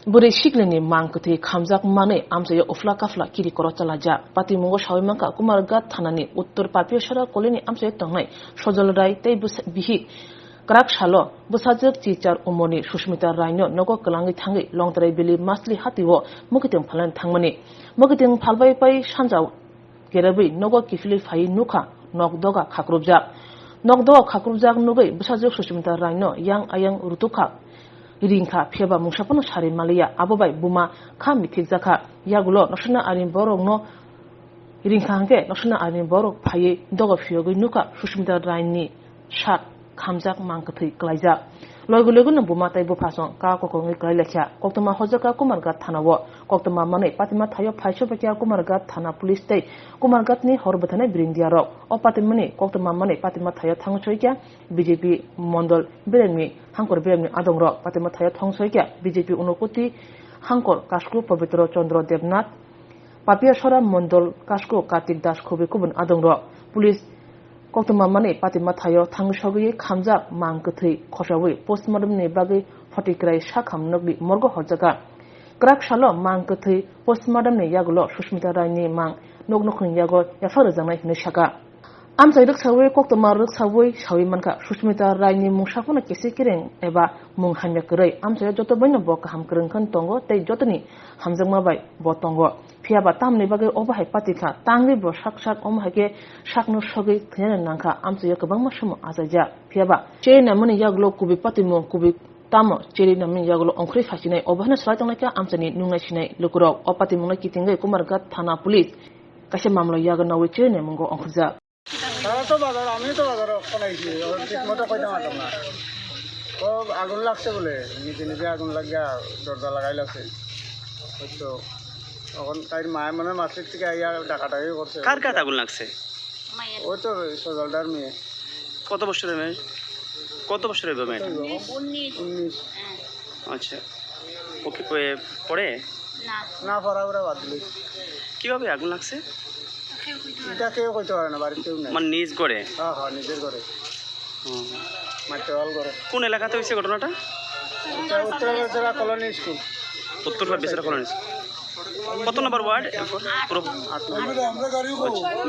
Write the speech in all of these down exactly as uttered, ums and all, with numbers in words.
Bwrwi siklini mang kwthwi khamjak manwi amchaio uphla kaphla kiri koro chalaijak. Patimungo sawi mankha Kumarghat thanani uttor Papiasora kolini amchaio tongnai Sojol Rai tei bwsa-, bihik kwrak salo bwsajwk chichar umorni Susmita Raino nogo kwlangwi thangwi Longtrai Valley Masli hatio mwkhwtwng phalnani thangmani. Mwkhwtwng phalbai pai sanja kerabwi nogo kiphilwi phaiwi nukha, nok doga khakrupjak. Nok doga khakrupjak nugwi bwsajwk Susmita Raino yang ayang rutukha, ringkha, phiyaba mungsa phano sari maliya. Abo bai buma kha mithikjakha. Yagulo noksana arini borokno ringkha hwnkhe noksana arini borok phaiwi doga phiyogwi nukha Susmita Raini sak khamjak mang kwthwi klaijak. Logi logi no buma tei bupha song ka kokongwi klai laikha. Koktwma hojak kha Kumarghat thana o. Koktwma manwi patima thaio phaiso baikha Kumarghat thana police tei Kumarghat ni hor bwthanai brindia rok. O patimani koktwma manwi patima thaio thang soikha B J P mondol beremni hangkor beremni adong rok. Patima thaio thong soikha B J P Unakoti hangkor Kasku Pabitro Chandra Debnath, Papiasora mondol Kasku Kartik Das khubui kubun adong rok. Police koktwma manwi patima thaio thangwi sogwi khamjak mang kwthwi khosawi postmortem ni bagwi photikrai sakham nokni morgo horjakha. Kwrak salo mang kwthwi postmortem ni yagulo Susmita Rai ni mang nok nokhni yago yaphar rwjaknai hinwi sakha. Amchai rwksawi koktwma rwksawi sawi mankha, Susmita Rai ni mungsa phano kesi kereng eba mung hamya kwrwi. Amchaio joto boino bo kaham kwrwng khe tongo tei jotoni hamjakma bai bo tongo. Phiyaba tamni bagwi obo hai patikha, tangwi bo sak sak omo hai khe sakno sogwi thwinani nangkha, amchaio kwbangma somo achaijak. Phiyaba cheri namani yagulo kubui patimung, kubui tamo cheri namani yagulo ongkhorwi phaisinai, obo haino swlai tongnaikha amchaini nungnai sinai lukurok. O patimungno kitingwi Kumarghat thana police kaisa mamla yago nawi cheri namungo ongkhorjak. তারা তো বাজার, আমিও তো বাজারে অনেক আইছি, ওরা ঠিক মতো কইতে পারতাম না। ও আগুন লাগছে বলে, নিজে নিজে আগুন লাগিয়া দরজা লাগাই লাগছে। ওই তো, তখন তাই মায়ের মনে হয় মার্কেট থেকে আইয়া ডাকাডাকি করছে। কার কার আগুন লাগছে? ওই তো সজলদার মেয়ে। কত বছরের মেয়ে? কত বছরের মেয়েটা? উনিশ। উনিশ। আচ্ছা। ও কি পড়ে? না। না, পড়ালেখা বাদ দিল। কিভাবে আগুন লাগছে? এটা কেউ কইতে পারে না, বাড়ির কেউ নাই। মানে নিজ ঘরে? হ্যাঁ, হ্যাঁ, নিজের ঘরে। হুম। মাটির ওয়াল ঘরে। কোন এলাকাতে হয়েছে ঘটনাটা? এটা উত্তর বেলতলা কলোনি স্কুল। উত্তর বেলতলা কলোনি স্কুল। কত নম্বর ওয়ার্ড? পুরো আট নম্বর।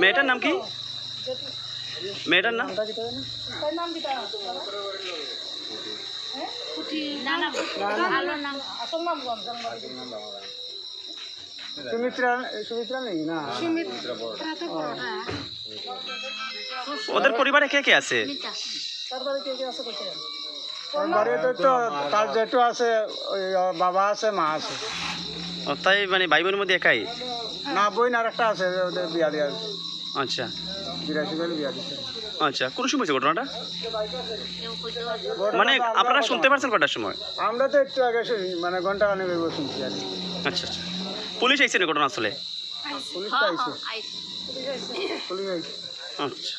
মেয়েটার নাম কি? মেয়েটার নাম? না, না, ভালো নাম। সুমিত্রা, সুমিত্রা নেই না? সুমিত্রা তো বড়টা। ওদের পরিবারে কে কে আছে? তার বাড়িতে কে আছে কইতে পারেন? তার বাড়িতে তো তার জেঠু আছে, ওই, আহ, বাবা আছে, মা আছে। ও, তাই মানে ভাই বোনের মধ্যে একাই? না, বোন আর একটা আছে, ওদের বিয়া দেওয়া আছে। আচ্ছা। বিরাশি সালে বিয়া দিছে। আচ্ছা, কোন সময় হয়েছে ঘটনাটা? ঘটনাটা মানে আমরা আপনারা শুনতে পারছেন কটার সময়? আমরা তো একটু আগে শুনি, মানে ঘন্টা খানেক হইব শুনছি আর কি। আচ্ছা, আচ্ছা। পুলিশ আইছে না ঘটনাস্থলে? পুলিশ তো আইছে। পুলিশ আইছে। আচ্ছা।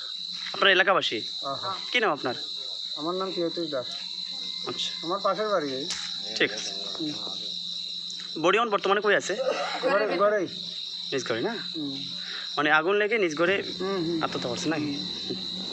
আপনার এলাকাবাসী? হ্যাঁ, হ্যাঁ। কি নাম আপনার? আমার নাম প্রিয়তোষ দাস। আচ্ছা। আমার পাশের বাড়ি এই। ঠিক আছে। হুম। বডি অন বর্তমানে কই আছে? ঘরে, ঘরেই। নিজ ঘরে না? হুম। মানে আগুন লেগে নিজ ঘরে হুম, হুম। আত্মহত্যা করছে নাকি? হুম।